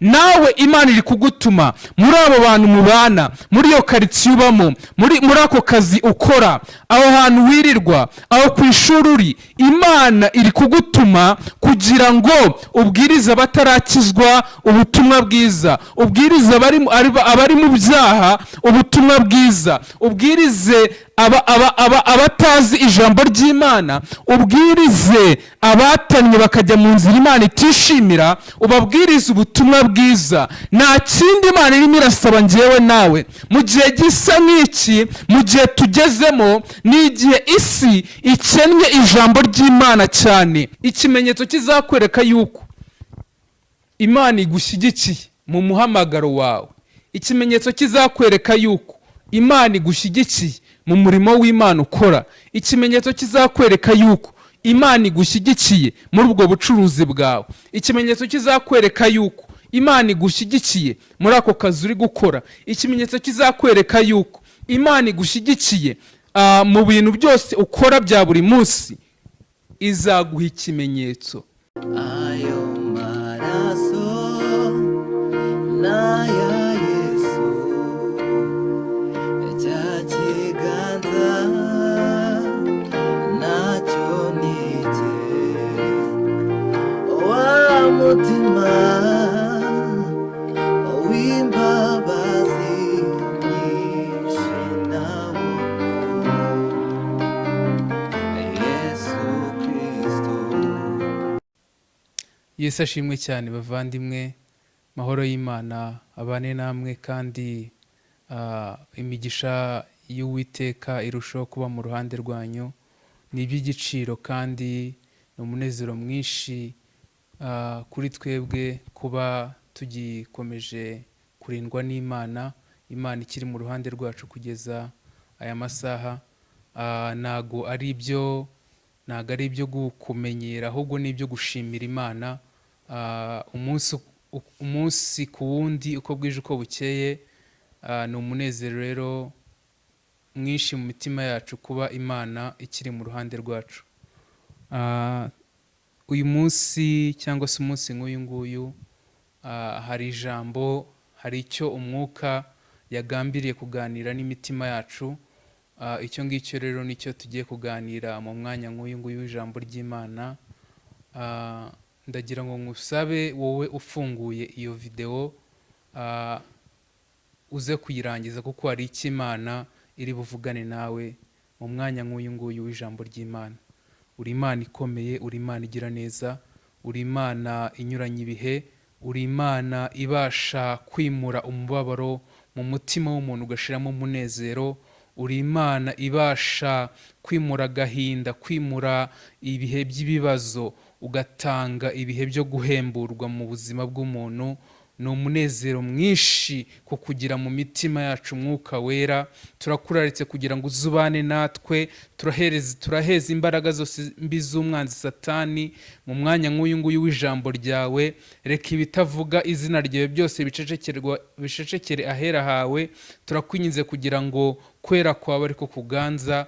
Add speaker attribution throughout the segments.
Speaker 1: Nawe Imana iri kugutuma muri abo bantu mubana, muri iyo karitsiye ubamo, muri ako kazi ukora, aho hantu wirirwa, aho ku ishuri uri. Imana iri kugutuma kugira ngo ubwirize abatarakizwa ubutumwa bwiza, ubwirize abari mu byaha ubutumwa bwiza, ubwirize abatazi ijambo ry'Imana, ubwirize abatannye bakajya mu nzira Imana itishimira, ubabwirize ubutumwa bwiza. Nta kindi Imana irimo irasaba njyewe nawe mu gihe gisa nk'iki, mu gihe tugezemo. Ni igihe isi ikennye ijambo ry'Imana cyane. Ikimenyetso kizakwereka yuko Imana igushyigikiye mu muhamagaro wawe, ikimenyetso kizakwereka yuko Imana igushyigikiye mu murimo w'Imana ukora, ikimenyetso kizakwereka yuko Imana igushyigikiye muri ubwo bucuruzi bwawe, ikimenyetso kizakwereka yuko Imana igushyigikiye muri ako kazi uri gukora, ikimenyetso kizakwereka yuko Imana igushyigikiye mu bintu byose ukora bya buri munsi, izaguha ikimenyetso.
Speaker 2: Ayo maraso n'aya Yesu, cya kiganza nacyo ni icye, wa mutima w'imbabazi nyinshi nawo Yesu Kristo.
Speaker 1: Yesu ashimwe cyane, bavandimwe. Mahoro y'Imana abane namwe, kandi imigisha y'Uwiteka irushaho kuba mu ruhande rwanyu. Ni iby'igiciro kandi ni umunezero mwinshi kuri twebwe kuba tugikomeje kurindwa n'Imana, Imana ikiri mu ruhande rwacu kugeza aya masaha. Ntago ari ibyo kumenyera, ahubwo ni ibyo gushimira Imana umunsi ku wundi, uko bwije uko bukeye. Ni umunezero rero mwinshi mu mitima yacu kuba Imana ikiri mu ruhande rwacu. Uyu munsi cyangwa se umunsi nk'uyu nguyu, hari ijambo, hari icyo Umwuka yagambiriye kuganira n'imitima yacu. Icyo ngicyo rero nicyo tugiye kuganira mu mwanya nk'uyu nguyu w'ijambo ry'Imana. Ndagira ngo ngusabe, wowe ufunguye iyo videwo, uze kuyirangiza, kuko hari icyo Imana iri buvugane nawe mu mwanya nk'uyu nguyu w'ijambo ry'Imana. Uri Imana ikomeye, uri Imana igira neza, uri Imana inyuranye ibihe, uri Imana ibasha kwimura umubabaro mu mutima w'umuntu ugashiramo umunezero, uri Imana ibasha kwimura agahinda, kwimura ibihe by'ibibazo, ugatanga ibihe byo guhemburwa mu buzima bw'umuntu. Ni umunezero mwinshi ku kugira mu mitima yacu Umwuka Wera. Turakuraritse kugira ngo uzubane natwe. Turaheza imbaraga zose mbi z'umwanzi Satani mu mwanya nk'uyu nguyu w'ijambo ryawe. Reka ibitavuga izina ryawe byose bicecekere ahera hawe. Turakwinginze kugira ngo kwera kwawe ariko kuganza.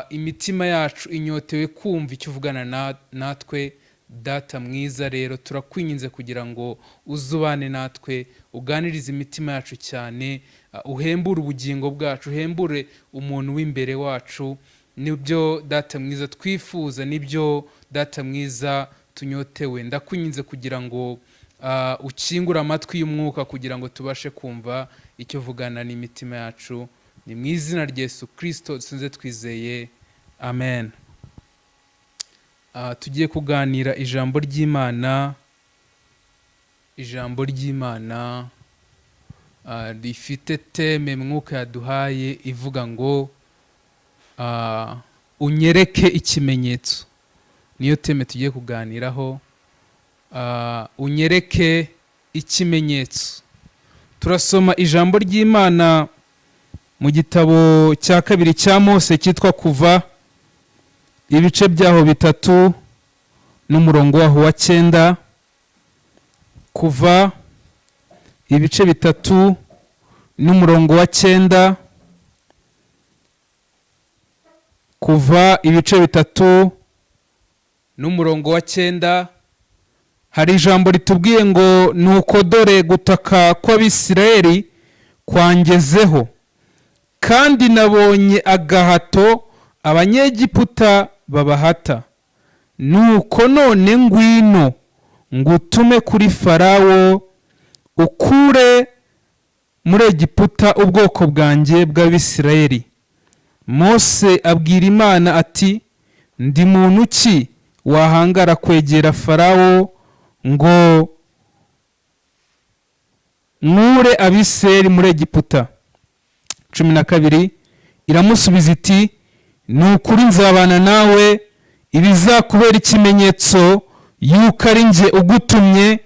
Speaker 1: Imitima yacu inyotewe kumva icyo uvugana natwe, Data mwiza. Rero turakwinginze kugira ngo uzubane natwe, uganirize imitima yacu cyane, uhembure ubugingo bwacu, uhembure umuntu w'imbere wacu. Nibyo, Data mwiza, twifuza, nibyo, Data mwiza, tunyotewe. Ndakwinginze kugira ngo ukingure amatwi y'umwuka kugira ngo tubashe kumva icyo uvugana n'imitima yacu. Ni mu izina rya Yesu Kirisito dusenze twizeye, amen. Tugiye kuganira ijambo ry'Imana, ijambo ry'Imana rifite thème Mwuka yaduhaye ivuga ngo "Unyereke ikimenyetso". Niyo thème tugiye kuganiraho, "Unyereke ikimenyetso". Turasoma ijambo ry'Imana mu gitabo cya kabiri cya Mose cyitwa Kuva, ibice byaho 3 n'umurongo waho wa 9. Kuva ibice 3 n'umurongo wa 9. Kuva ibice 3 n'umurongo wa 9. Hari ijambo ritubwiye ngo: "Nuko dore gutaka kw'Abisirayeli kwangezeho, kandi nabonye agahato Abanyegiputa babahata. Nuko none ngwino ngutume kuri Farawo, ukure muri Egiputa ubwoko bwanjye bw'Abisirayeli." Mose abwira Imana ati: "Ndi muntu ki wahangara kwegera Farawo ngo nkure Abisirayeli muri Egiputa?" 12, iramusubiza iti: "Ni ukuri nzabana nawe, ibizakubera ikimenyetso yuko ari njye ugutumye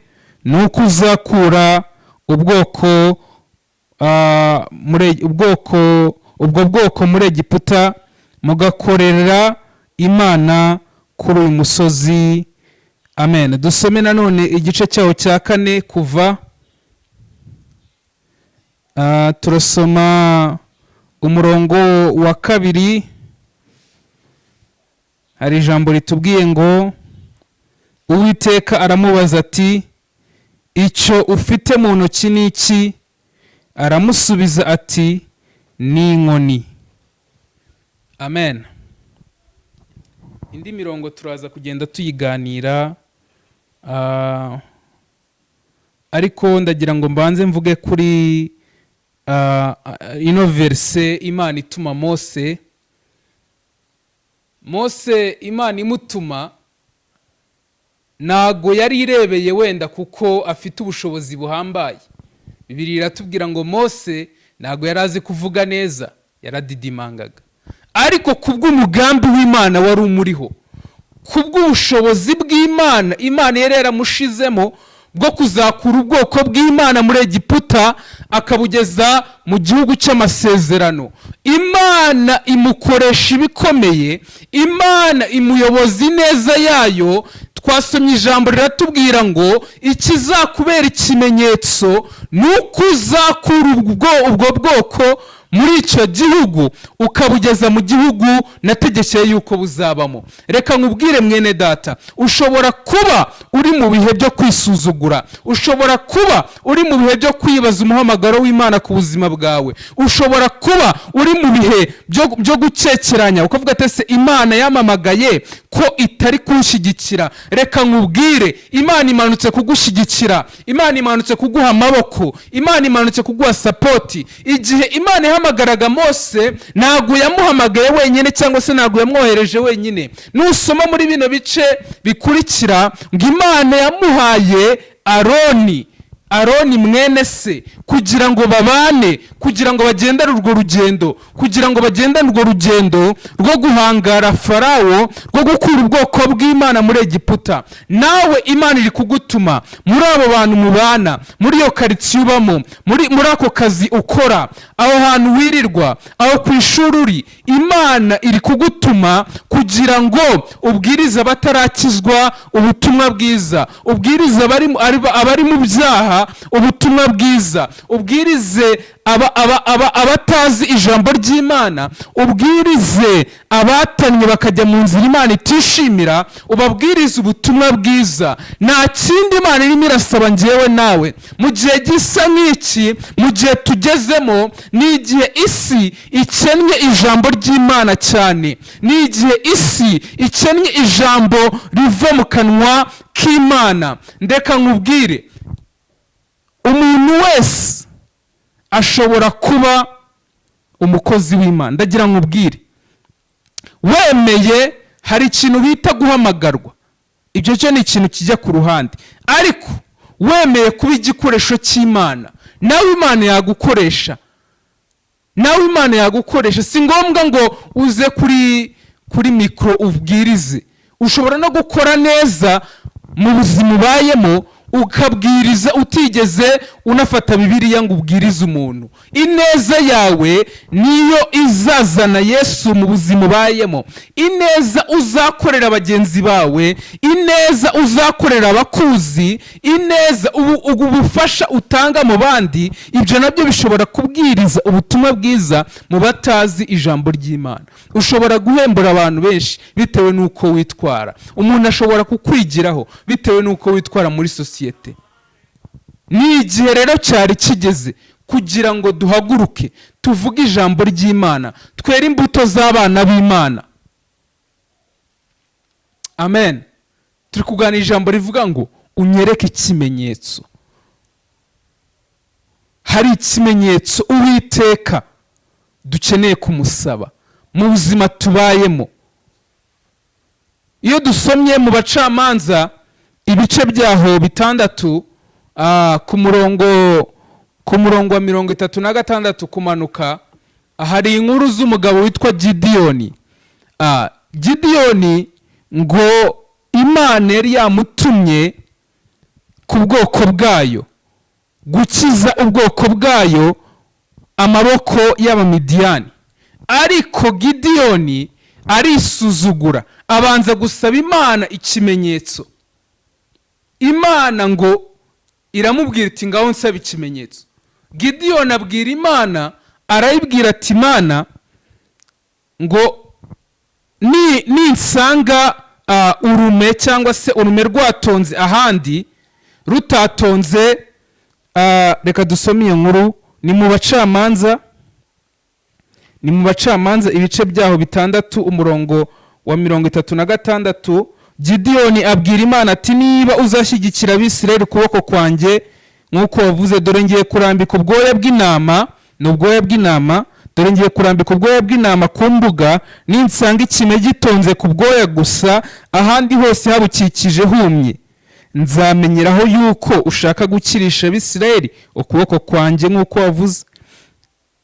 Speaker 1: ni uko uzakura ubwoko muri ubwoko ubwo bwoko muri Egiputa, mugakorera Imana kuri uyu musozi." Amen. Dusome nanone igice cyawo cya 4, Kuva. Turasoma umurongo wa 2. Hari ijambo ritubwiye ngo: "Uwiteka aramubaza ati: 'Icyo ufite mu ntoki ni iki?' Aramusubiza ati: 'Ni inkoni.'" Amen. Indi mirongo turaza kugenda tuyiganira, ariko ndagira ngo mbanze mvuge kuri ino verse. Imana ituma Mose. Mose Imana imutuma, ntago yari irebeye wenda kuko afite ubushobozi buhambaye. Bibiliya iratubwira ngo Mose ntago yari azi kuvuga neza, yaradidimangaga. Ariko kubw'umugambi w'Imana wari umuriho, kubw'ubushobozi bw'Imana Imana yari yaramushizemo bwo kuzakura ubwoko bw'Imana muri Egiputa akabugeza mu gihugu cy'amasezerano, Imana imukoresha ibikomeye, Imana imuyoboza ineza yayo. Twasomye ijambo riratubwira ngo: "Ikizakubera ikimenyetso ni uko uzakura ubwo bwoko muri icyo gihugu, ukabugeza mu gihugu nategekeye yuko buzabamo." Reka nkubwire, mwene data, ushobora kuba uri mu bihe byo kwisuzugura, ushobora kuba uri mu bihe byo kwibaza umuhamagaro w'Imana ku buzima bwawe, ushobora kuba uri mu bihe byo gukekeranya, ukavuga ati: "Ese Imana yampamagaye ko itari kunshyigikira?" Reka nkubwire, Imana imanutse kugushyigikira, Imana imanutse kuguha amaboko, Imana imanutse kuguha support. Igihe Imana yahamagaraga Mose, ntabwo yamuhamagaye wenyine cyangwa se ntabwo yamwohereje wenyine. Nusoma muri bino bice bikurikira ngo Imana yamuhaye Aroni, Aroni mwene se, kugira ngo babane, kugira ngo bagendane urwo rugendo, kugira ngo bagendane urwo rugendo rwo guhangara Farawo, rwo gukura ubwoko bw'Imana muri Egiputa. Nawe Imana iri kugutuma muri abo bantu mubana, muri iyo karitsiye ubamo, muri ako kazi ukora, aho hantu wirirwa, aho ku ishuri uri. Imana iri kugutuma kugira ngo ubwirize abatarakizwa ubutumwa bwiza, ubwirize abari mu byaha ubutumwa bwiza, ubwirize abatazi ijambo ry'Imana, ubwirize abatannye bakajya mu nzira Imana itishimira, ubabwirize ubutumwa bwiza. Nta kindi Imana irimo irasaba ngewe nawe mu gihe gisa nk'iki, mu gihe tugezemo. Ni igihe isi ikennye ijambo ry'Imana cyane, ni igihe isi ikennye ijambo riva mu kanwa k'Imana. Ndeka nkubwire, umuntu wese ashobora kuba umukozi w'Imana. Ndagira nkubwire, wemeye, hari ikintu bita guhamagarwa, ibyo cyo ni ikintu kijya ku ruhande. Ariko wemeye kuba igikoresho cy'Imana, nawe Imana yagukoresha, nawe Imana yagukoresha. Si ngombwa ngo uze kuri mikoro ubwirize. Ushobora no gukora neza mu buzima ubayemo, ukabwiriza utigeze ugera kuri mikoro. unafata Bibiliya ngo ubwirize umuntu. Ineza yawe niyo izazana Yesu mu buzima ubayemo. Ineza uzakorera bagenzi bawe, ineza uzakorera abakuzi, ineza ubufasha utanga mu bandi, ibyo nabyo bishobora kubwiriza ubutumwa bwiza mu batazi ijambo ry'Imana. Ushobora guhembura abantu benshi bitewe n'uko witwara. Umuntu ashobora kukwigiraho bitewe n'uko witwara muri sosiyete. Ni igihe rero cyari kigeze kugira ngo duhaguruke, tuvuge ijambo ry'Imana, twere imbuto z'abana b'Imana. Amen. Turi kuganira ijambo rivuga ngo unyereke ikimenyetso. Hari ikimenyetso Uwiteka dukeneye kumusaba mu buzima tubayemo. Iyo dusomye mu Bacamanza ibice byaho 6, ku murongo wa 36 kumanuka, hari inkuru z'umugabo witwa Gidiyoni. Gidiyoni ngo Imana yari yamutumye ku bwoko bwayo, gukiza ubwoko bwayo amaboko y'Abamidiyani, ariko Gidiyoni arisuzugura, abanza gusaba Imana ikimenyetso. Imana ngo iramubwira iti: "Ngaho nsaba ikimenyetso." Gidiyoni abwira Imana, arayibwira ati: "Imana, ngo ninsanga urume cyangwa se urume rwatonze ahandi rutatonze." Reka dusome iyo nkuru, ni mu Bacamanza, ni mu Bacamanza ibice byaho 6, umurongo wa 36. Gidiyoni abwira Imana ati: "Niba uzashyigikira Abisirayeli ukuboko kwanjye nk'uko wavuze, dore ngiye kurambika ubwoya bw'intama, ni ubwoya bw'intama, dore ngiye kurambika ubwoya bw'intama ku mbuga. Ninsanga ikime gitonze ku bwoya gusa, ahandi hose habukikije humye, nzamenyeraho yuko ushaka gukirisha Abisirayeli ukuboko kwanjye nk'uko wavuze."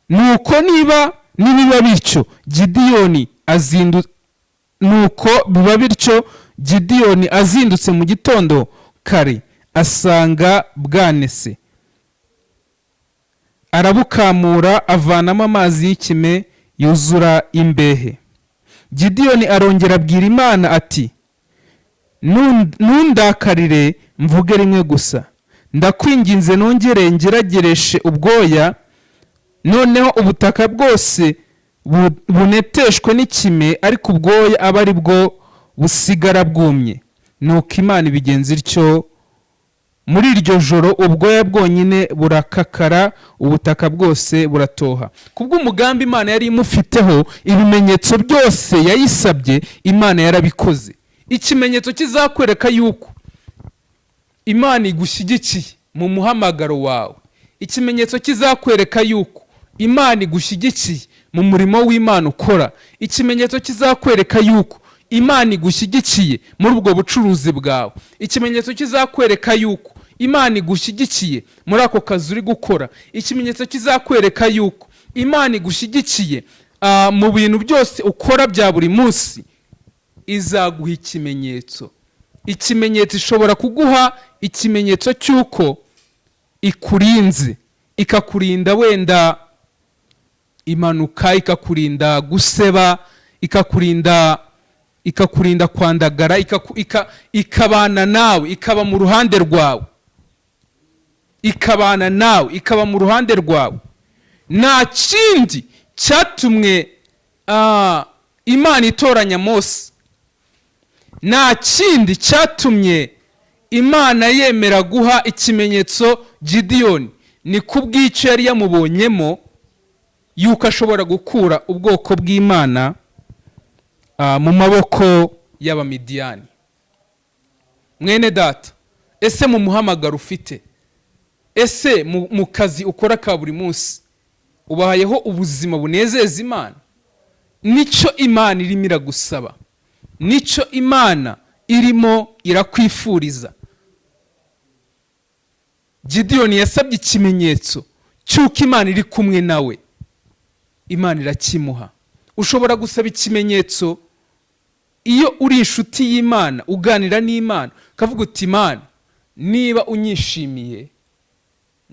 Speaker 1: Nuko niba nibiba bityo, Gidiyoni azindu nuko biba bityo. Gidiyoni azindutse mu gitondo kare, asanga bwanese, arabukamura, avanamo amazi y'ikime yuzura imbehe. Gidiyoni arongera abwira Imana ati: "Ntundakarire, mvuge rimwe gusa. Ndakwinginze, nongere ngeragereshe ubwoya. Noneho ubutaka bwose buneteshwe n'ikime, ariko ubwoya abe ari bwo busigara bwumye." Nuko Imana ibigenza ityo. Muri iryo joro ubwoya bwonyine burakakara, ubutaka bwose buratoha. Kubw'umugambi Imana yari imufiteho, ibimenyetso byose yayisabye Imana yarabikoze. Ikimenyetso kizakwereka yuko Imana igushyigikiye mu muhamagaro wawe, ikimenyetso kizakwereka yuko Imana igushyigikiye mu murimo w'Imana ukora, ikimenyetso kizakwereka yuko Imana igushyigikiye muri ubwo bucuruzi bwawe, ikimenyetso kizakwereka yuko Imana igushyigikiye muri ako kazi uri gukora, ikimenyetso kizakwereka yuko Imana igushyigikiye mu bintu byose ukora bya buri munsi, izaguha ikimenyetso. Ikimenyetso ishobora kuguha ikimenyetso cy'uko ikurinze, ikakurinda wenda impanuka, ikakurinda guseba, ikakurinda kwandagara, ikabana nawe, ikaba mu ruhande rwawe, ikabana nawe, ikaba mu ruhande rwawe. Nta kindi cyatumwe Imana itoranya Mose, nta kindi cyatumye Imana yemera guha ikimenyetso Gidiyoni, ni kubw'icyo yari yamubonyemo yuko ashobora gukura ubwoko bw'Imana mu maboko y'Abamidiyani. Mwene data, ese mu muhamagaro ufite, ese mu kazi ukora ka buri munsi, ubayeho ubuzima bunezeza Imana? Nicyo Imana irimo iragusaba, nicyo Imana irimo irakwifuriza. Gidiyoni yasabye ikimenyetso cy'uko Imana iri kumwe nawe, Imana irakimuha. Ushobora gusaba ikimenyetso iyo uri inshuti y'Imana, uganira n'Imana, ukavuga uti: "Imana, niba unyishimiye,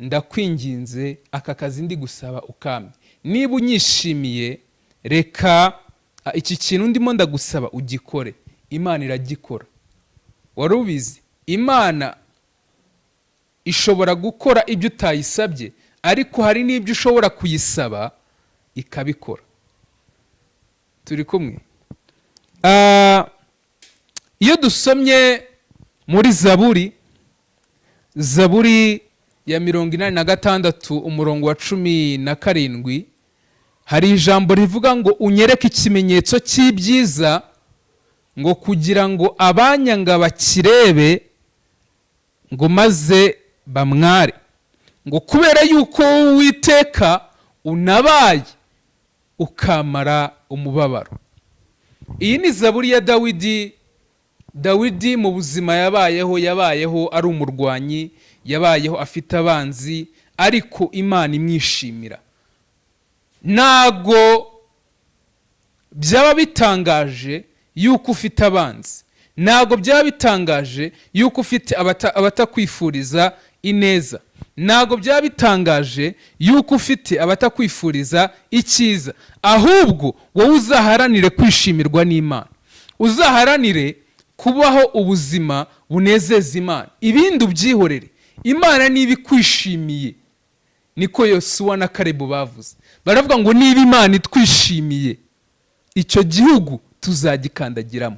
Speaker 1: Ndakwinginze, aka kazi ndi gusaba ukampe. Niba unyishimiye, reka iki kintu ndimo ndagusaba ugikore." Imana iragikora. Wari ubizi? Imana ishobora gukora ibyo utayisabye, ariko hari n'ibyo ushobora kuyisaba ikabikora. Turi kumwe? Iyo dusomye muri Zaburi, Zaburi ya 86, umurongo wa 17, hari ijambo rivuga ngo: "Unyereke ikimenyetso cy'ibyiza, ngo kugira ngo abanyanga bakirebe, ngo maze bamware, ngo kubera yuko wowe Uwiteka unabaye ukamara umubabaro." Iyi ni Zaburi ya Dawidi. Dawidi mu buzima yabayeho, yabayeho ari umurwanyi, yabayeho afite abanzi, ariko Imana imwishimira. Ntago byaba bitangaje yuko ufite abanzi, ntabwo byaba bitangaje yuko ufite abatakwifuriza ineza, ntabwo byaba bitangaje yuko ufite abatakwifuriza icyiza. Ahubwo wowe uzaharanire kwishimirwa n'Imana, uzaharanire kubaho ubuzima bunezeza Imana, ibindi ubyihorere. Imana niba ikwishimiye, niko Yosuwa na Karebu bavuze, baravuga ngo: "Niba Imana itwishimiye, icyo gihugu tuzagikandagiramo,"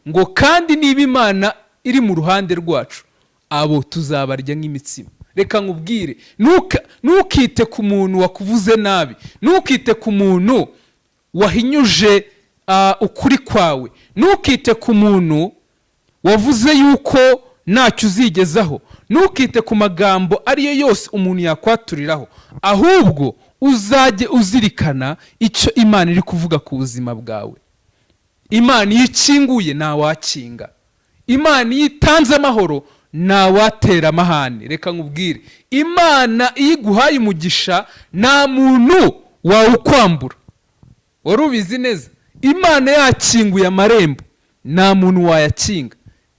Speaker 1: ngo kandi niba Imana iri mu ruhande rwacu, abo tuzabarya nk'imitsima. Reka nkubwire, ntukite ku muntu wakuvuze nabi, ntukite ku muntu wahinyuje ukuri kwawe, ntukite ku muntu wavuze yuko ntacyo uzigezaho, ntukite ku magambo ariyo yose umuntu yakwaturiraho. Ahubwo uzajye uzirikana icyo Imana iri kuvuga ku buzima bwawe. Imana iyo ikinguye, ntawakinga. Imana iyo itanze amahoro, ntawatera amahane. Reka nkubwire, Imana iyo iguhaye umugisha, nta muntu wawukwambura. Wari ubizi neza? Imana yakinguye amarembo, nta muntu wayakinga.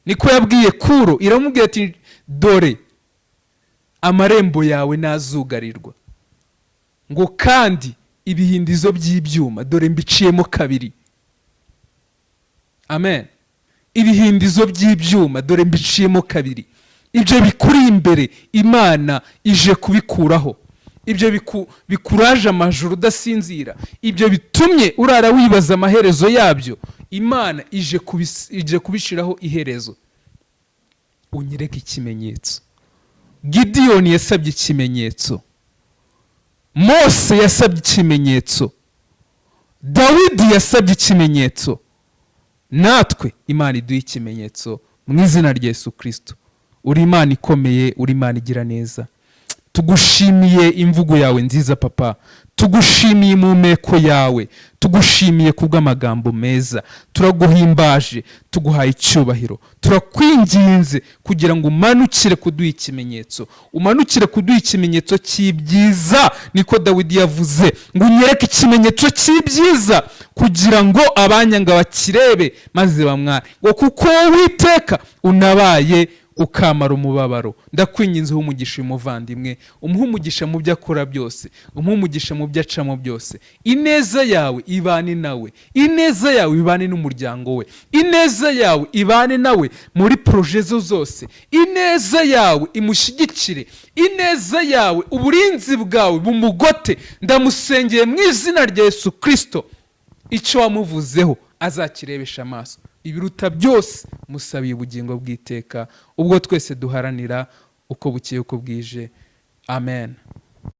Speaker 1: Niko yabwiye Kuro, iramubwira ati: "Dore amarembo yawe ntazugarirwa," ngo kandi ibihindizo by'ibyuma dore mbiciyemo kabiri. Amen. Ibihindizo by'ibyuma dore mbiciyemo kabiri. Ibyo bikuri imbere, Imana ije kubikuraho. Ibyo bikuraje amajoro udasinzira, ibyo bitumye urara wibaza amaherezo yabyo, Imana ije kubishyiraho iherezo. Unyereke ikimenyetso. Gidiyoni yasabye ikimenyetso, Mose yasabye ikimenyetso, Dawidi yasabye ikimenyetso. Natwe Imana iduha ikimenyetso mu izina rya Yesu Kirisito. Uri Imana ikomeye, uri Imana igira neza. Tugushimiye imvugo yawe nziza, Papa. Tugushimiye impumeko yawe, tugushimiye kubw'amagambo meza. Turaguhimbaje, tuguhaye icyubahiro. Turakwinginze kugira ngo umanukire kuduha ikimenyetso, umanukire kuduha ikimenyetso cy'ibyiza. Niko Dawidi yavuze ngo: "Unyereke ikimenyetso cy'ibyiza kugira ngo abanyanga bakirebe maze bamware, ngo kuko wowe Uwiteka unabaye ukamara umubabaro." Ndakwinginze, uhe umugisha uyu muvandimwe, umuhe umugisha mu byo akora byose, umuhe umugisha mu byo acamo byose. Ineza yawe ibane nawe, ineza yawe ibane n'umuryango we, ineza yawe ibane nawe muri projets ze zose, ineza yawe imushyigikire, ineza yawe, uburinzi bwawe bumugote. Ndamusengeye mu izina rya Yesu Kirisito, icyo wamuvuzeho azakirebesha amaso. Ibiruta byose, musabiye ubugingo bw'iteka, ubwo twese duharanira uko bukeye uko bwije. Amen.